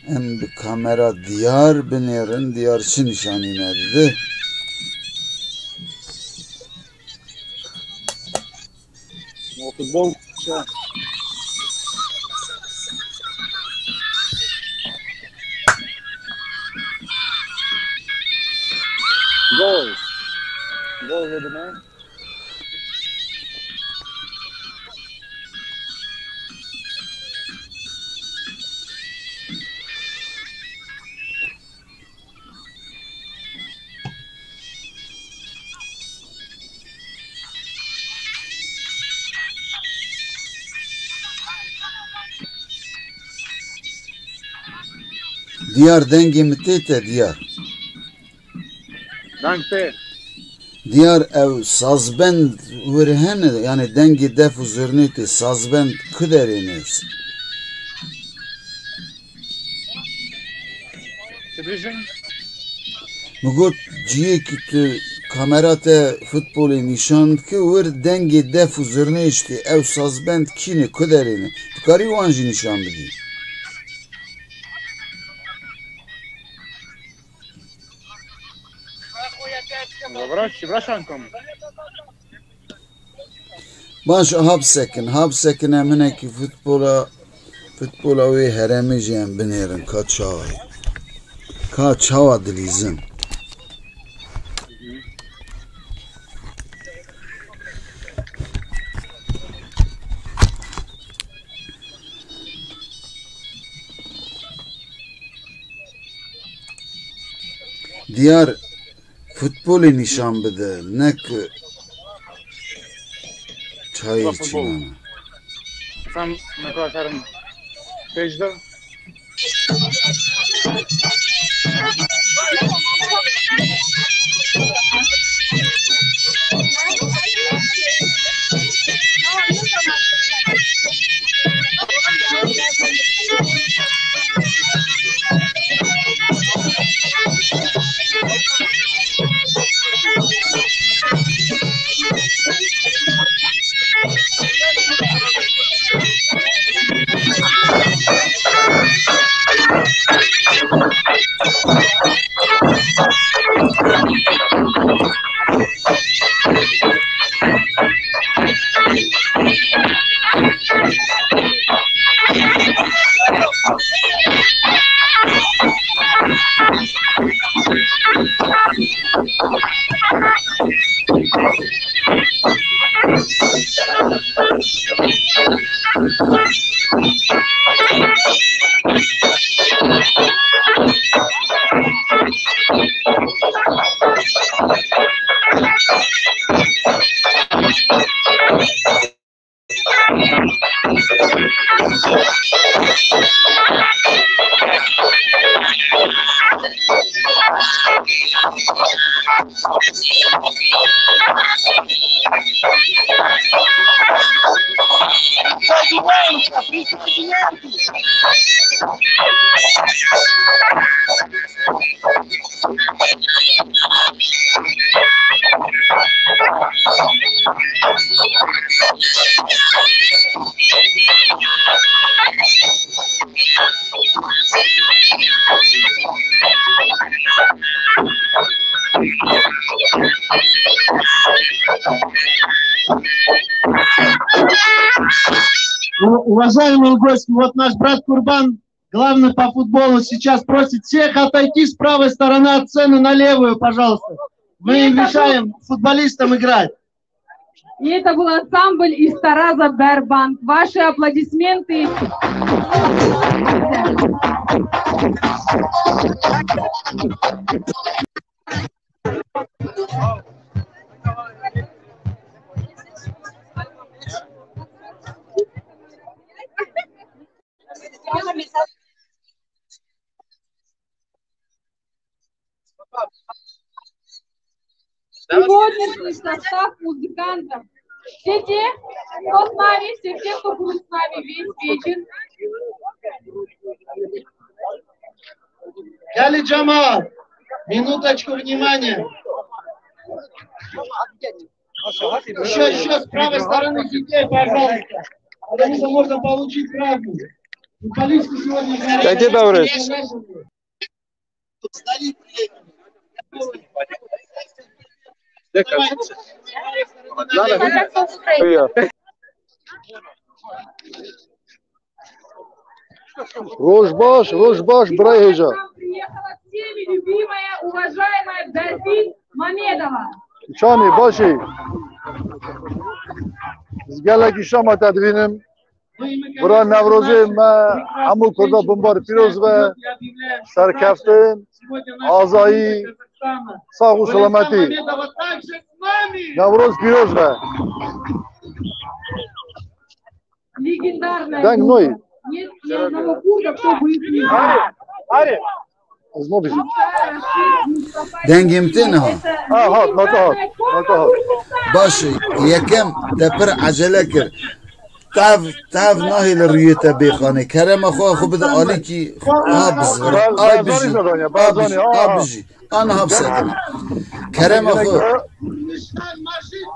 Em bi kamera Diyar binêrin, Diyar çi nîşanî me dide? Futbol. Gol. Gol yedi mi? Diyar, dengê min tê te, Diyar. Deng tê. Diyar, ew sazbend wir hene, yani dengê def û zurnê tê, sazbend ku derê ne? Dibêjin. Min got, ciyekî tu kamera te futbolê nîşan dike, wir dengê def û zurnê jî tê, ew sazbend kî ne, ku derê ne? Dikarî wan jî nîşan bidî? Bırak, bırak şankam. Baş, ha bisekin, ha bisekin, em hinekî futbola, futbola wê herêmê jî em binêrin, ka çawa ye. Ka çawa dilîzin. Diyar, futbolê nîşan bide, ne ku çayê çînana. Sen ne kadar pêş de. У- Уважаемые гости, вот наш брат Курбан, главный по футболу, сейчас просит всех отойти с правой стороны от сцены на левую, пожалуйста. Мы мешаем футболистам играть. И это был ансамбль из Тараза «Бербанк». Ваши аплодисменты. Сегодняшний состав музыкантов. Все те, кто с нами, все те, кто будут с нами весь вечер. Gelin cemaat, minutочку внимания. Еще, еще с правой стороны детей, пожалуйста. Потому что можно получить травму. Футболисты сегодня... Какие добрые? Roj baş, roj baş, birayê hêja. Приехала всеми любимая, уважаемая Берфин Мамедова. Çanî, baş î. Ez gelekî şama te dibînim. Bira Newrozê me hemû Kurda bimbar pîroz be. Serkeftin, azayî, sax û selametî. Newroz pîroz be. Легендарная группа. Deng noyî. Нет ни одного курда, кто бы их не знал. Ez nabêjim. Dengê min tê niha? Ha, hat, nata hat. Nata hat. Baş e, yekem te pir ecele kir. Tev, tev nahêle rûyê te bêxanê. Kerema xwe, xwe bide alîkî, ha bizvire. Ay bijî, ay bijî, ay bijî. Aniha bisekine. Kerema xwe.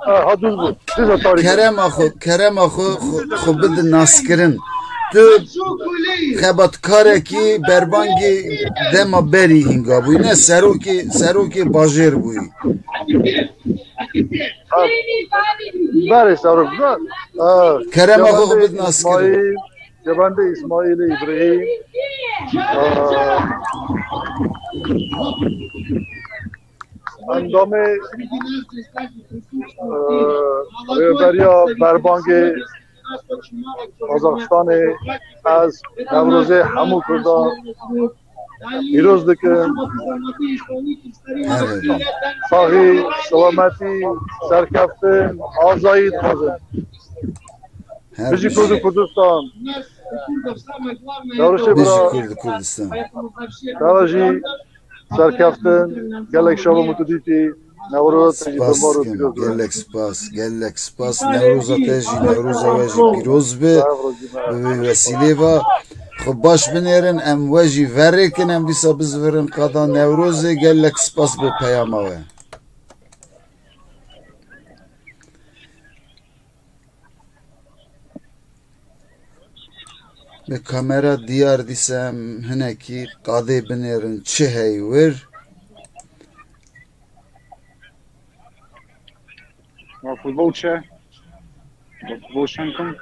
Ha, ha, düz bu. Düz o tarih. Kerema xwe, kerema xwe, xwe, xwe bide naskirin. Tu xebatkarekî berbangê dema berî hînga bûyî, ne serokê, serokê bajêr bûyî. Ha, berê serok, ha. Kerema xwe, xwe bide naskirin. Cebendê Îsmaîlê Îbrahîm, e, endamê, e, Rêveberiya Berbangê Qazaxistanê, ez Newrozê hemû Kurdan pîroz dikim. Saxî, selametî, serkeftin, azayî dixwazim. Her bijî Kurd û Kurdistan. Newroşê bira. Bijî Kurd û Kurdistan. Te jî serkeftin, gelek şeva min tu dîtî. Newroza te jî bimbar û pîroz be. Gelek spas, gelek spas. Newroza te jî, Newroza we jî pîroz be. Bi vê wesîlê ve xwe baş binêrin, em we jî verêkin, em dîsa bizvirin qada Newrozê. Gelek spas bo peyama we. Bi kamera diyar dîse em hinekî qadê binêrin çi hey wir. Wa futbol çi? Wa futbol şenkum.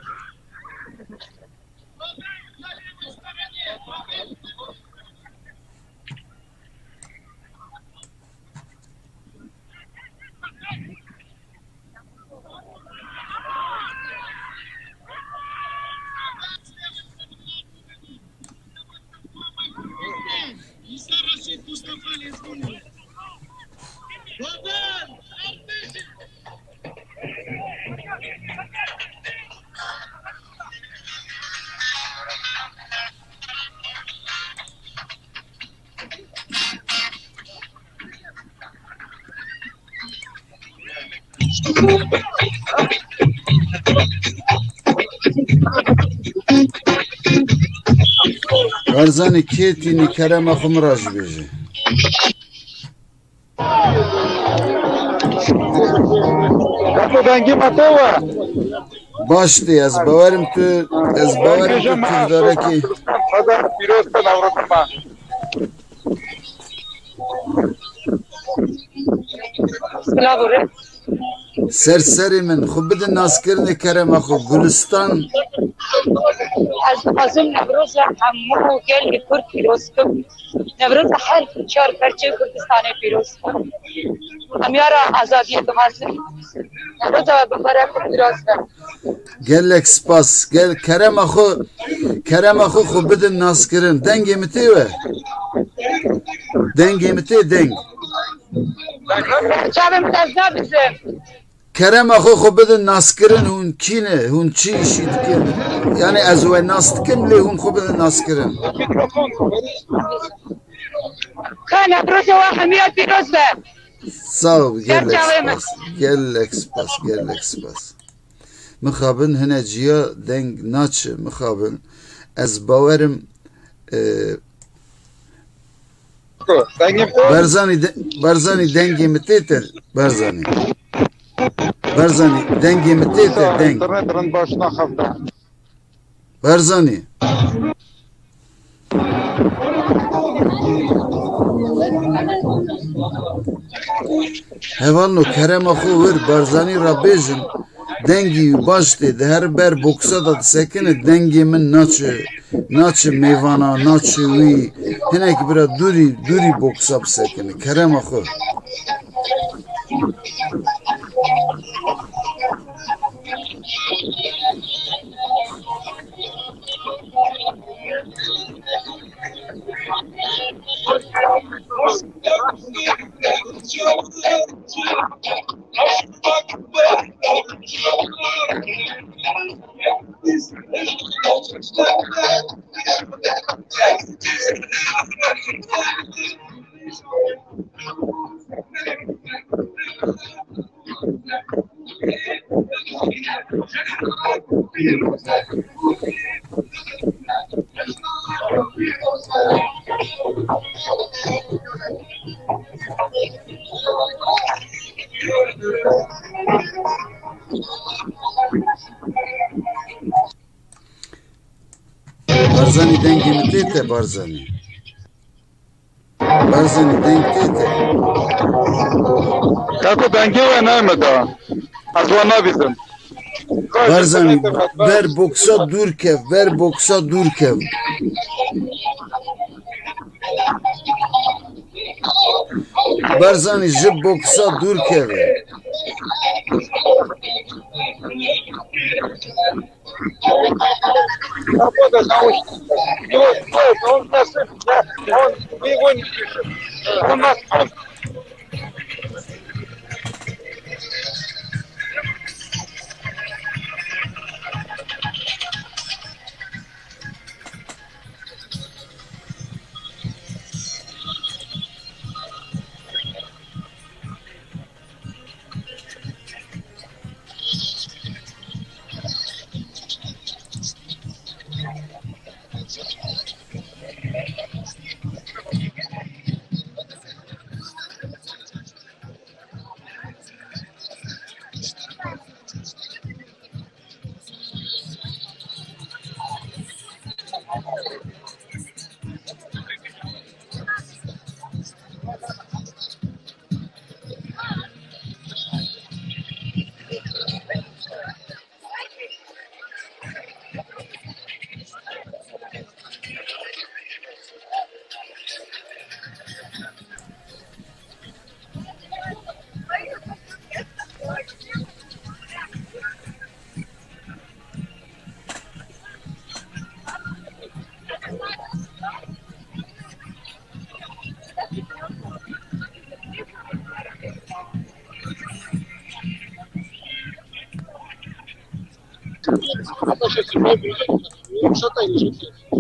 Barzanî, kê tînî, kerema xwe min re jî bêje. Kato, dengê me tê we. Baş tê, ez bawerim tu, ez bawerim tu kirdarekî. Pazar pîroz be, Newroza me. Silav û rêz. Ser serê min, xwe bidin naskirinê kerema xwe, Gulistan. Ez dixwazim Newroza hemû gelê Kurd pîroz kim. Newroza her çar perçeyê Kurdistanê pîroz kim. Em yara azadiyê dixwazin. Newroza we bi xwe re pir pîroz be. Gelek spas. Gel, kerema xwe, kerema xwe, xwe bidin naskirin. Dengê min tê we? Dengê min tê, deng. Çavê min ez nabizim. Kerema xwe, xwe bidin naskirin, hûn kî ne, hûn çi îşî dikin? Yani ez we nas dikim, lê hûn xwe bidin naskirin. Xana, proje wa hemiya pîroz be. Sağ ol, gelek spas, gelek spas, gelek spas. Mixabin hine ciya deng naçe, mixabin. Ez bawerim, e, Dengê min tê? Barzanî de-, Barzanî, dengê min tê te, Barzanî. Barzanî, dengê min tê te, deng. Înternet rind baş naxebite. Barzanî. Hevalno, kerema xwe wir Barzanî re bêjin. Dengî wî baş tê, di her ber boksa de disekine, dengê min naçe, naçe mêvana, naçe wî. Hinek bira dûrî, dûrî boksa bisekine. Kerema xwe. Barzanî, dengê min tê te, Barzanî. Barzanî, deng tê te. Kako, dengê we nayê me da. Ez we nabîzim. Barzanî, ber boksa dûr kev, ber boksa dûr kev. Barzanî, ji boksa dûr keve.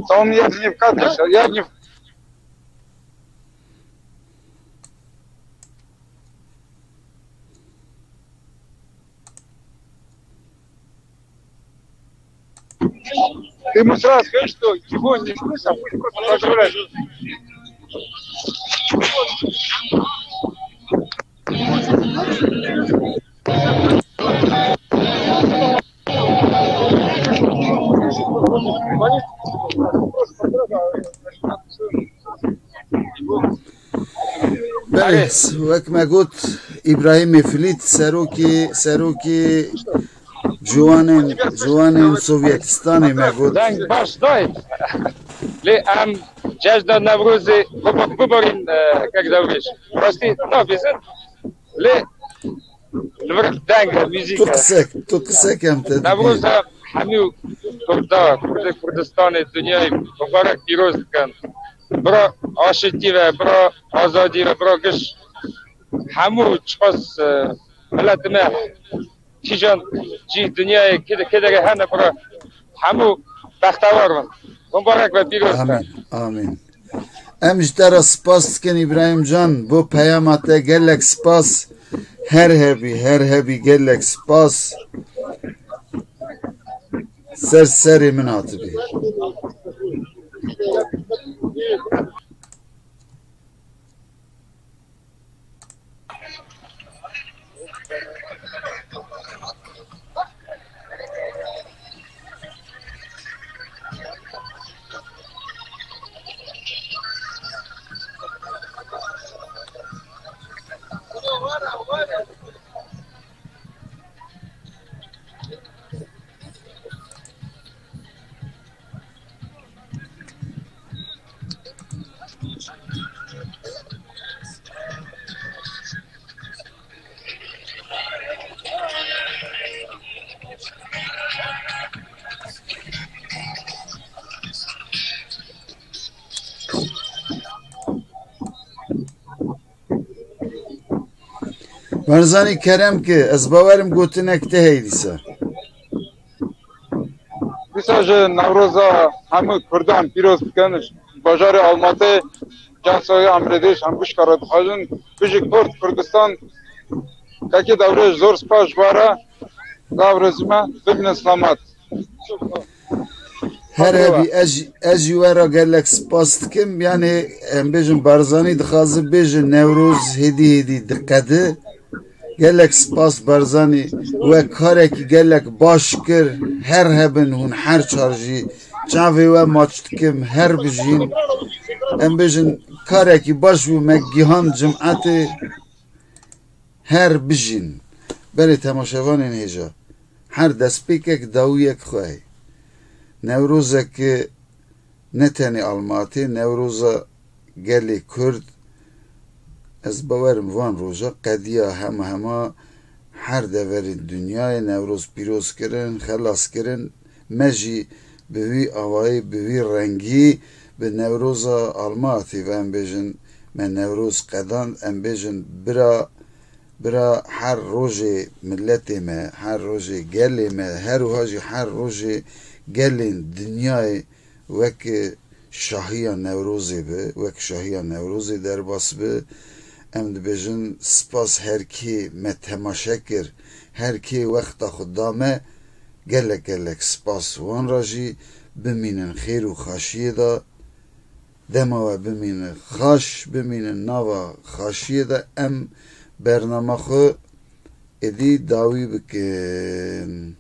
Tamam, я не вкатывался, я не Ты ему сразу скажи, что его не слышно, а пусть просто позволяет. Belê, wek me got, Îbrahîmê Filît, serokê, serokê ciwanên, ciwanên Sovyetistanê me got. Deng baş dayt. Lê em cejna Newrozê bibo-, biborîn, e, kek Dewrêş. Rastî nabêzin. Lê li vir deng e, muzîk Tu e. Qisek, tu qisek em te dibî. Newroz e, hemû Kurda, Kurdê Kurdistanê, dinyayê mubarek pîroz dikin. Bira aşitî ve, bira azadî ve, bira giş hemû çiqas, e, miletê me kîjan cî dinyayê kê de, kê de hene bira hemû bextewar bin. Mubarek ve pîroz bin. Amîn, amîn. Em ji te re spas dikin Îbrahîm can, bo peyama te gelek spas. Her hebî, her hebî gelek spas. Ser serê min hatibî. Barzanî kerem ki, ez bawerim gotinek te heye dîsa. Dîsa ji Newroza hemû Kurdan pîroz dikin. Bajarê Almatê, Cansoyê Amrêdêş, hemû şika re dixwazin. Bijî Kurd, Kurdistan, kekê Dewrêş, zor spas ji we re. Gav re zî me, bimînin selamet. Her hebî, ez, ez jî we re gelek spas dikim. Yanî, em bêjin Barzanî dixwaze bêje Newroz hêdî hêdî diqede. Gelek spas Barzanî, we karekî gelek baş kir. Her hebin hûn her çar jî çavê we maç dikim, her bijîn. Em bêjin karekî baş bû me gihand cimetê. Her bijîn. Belê temaşevanên hêja. Her destpêkek dawiyek xwe heye. Newrozeke ne tenê Almatê, Newroza gelê Kurd, ez bawerim van roja qediya hema hema her deverên dinyayê Newroz pîroz kirin, xelas kirin. Me jî bi wî awayî, bi wî rengî bi Newroza Almatê ve em bêjin, me Newroz qedand, em bêjin bira, bira her rojê miletê me, her rojê gelê me, her wiha jî her rojê gelên dinyayê wek şahiya Newrozê bi, wek şahiya Newrozê derbas bi. Em dibêjin spas her kê me temaşe kir, her kê wexta xwe da me, gelek gelek spas wan re jî. Bimînin xêr û xaşiyê de, dema we bimîne xaş, bimînin nava xaşiyê de. Em bernama xwe êdî dawî bikin.